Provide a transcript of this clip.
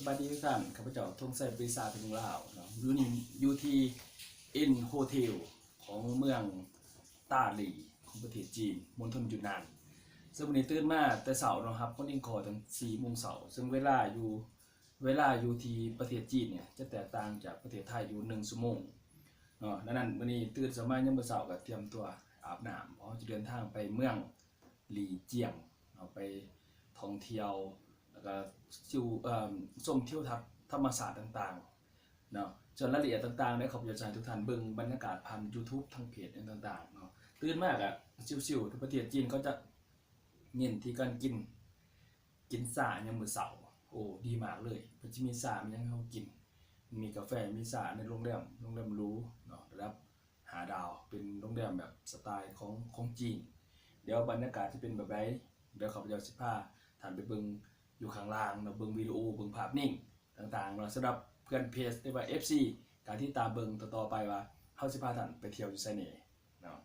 ສະບາຍດີທຸກທ່ານ ຂ້າພະເຈົ້າ ທອງໄຊ ປຣີຊາ ເປັນລາວເນາະ ຢູ່ນີ້ ຢູ່ທີ່ Inn Hotel ຂອງເມືອງຕາຫຼີ ຂອງປະເທດຈີນ ມົນທົນຢູນນານ. ເຊິ່ງມື້ນີ້ຕື່ນມາແຕ່ເຊົ້າເນາະ ຮັບຄົນອິງຄໍຕັ້ງສີ່ໂມງເຊົ້າ ເຊິ່ງເວລາຢູ່ ເວລາຢູ່ທີ່ປະເທດຈີນເນຍ ຈະແຕກຕ່າງຈາກປະເທດໄທຢູ່ໜຶ່ງຊົ່ວໂມງເນາະ. ດັ່ງນັ້ນ ມື້ນີ້ຕື່ນເຊົ້າມາຍາມມື້ເຊົ້າກໍຕຽມຕົວອາບນ້ຳ ເພາະເຮົາຈະເດີນທາງໄປເມືອງ ຫຼີຈຽງເນາະ ໄປທ່ອງທ່ຽວ ແລ້ວກໍຊິວ ເອີ່ມ ຊົມທິວທັດທຳມະຊາດຕ່າງໆເນາະ. ສ່ວນລາຍລະອຽດຕ່າງໆ ເດ ຂ້າພະເຈົ້າຈະໃຫ້ທຸກທ່ານເບິ່ງບັນຍາກາດຜ່ານ YouTube ທາງເພຈຫຍັງຕ່າງໆເນາະ. ຕື່ນມາກະຊິວໆ ທີ່ປະເທດຈີນເຂົາຈະເນັ້ນທີ່ການກິນ ກິນຊາຍາມມື້ເຊົ້າ ໂອ້ ດີມາກເລີຍ. ເພິ່ນຊິມີຊາມີຫຍັງໃຫ້ເຮົາກິນ ມີກາແຟ ມີຊາໃນໂຮງແຮມ ໂຮງແຮມຫຼູເນາະ ລະດັບ ຫ້າດາວ ເປັນໂຮງແຮມແບບສະໄຕຂອງ ຂອງຈີນ. ດຽວບັນຍາກາດຈະເປັນແບບໃດ ດຽວຂ້າພະເຈົ້າຊິພາທ່ານໄປເບິ່ງຢູ່ຂ້າງລ່າງເນາະ ເບິ່ງວິດີໂອ ເບິ່ງພາບນິ້ງຕ່າງໆເນາະ. ສຳລັບເພື່ອນເພຈ ຫຼືວ່າ ເອັຟຊີ ກໍຕິດຕາມເບິ່ງຕໍ່ໆໄປວ່າ ເຮົາຊິພາທ່ານໄປທ່ຽວຢູ່ໃສແດ່ເນາະ.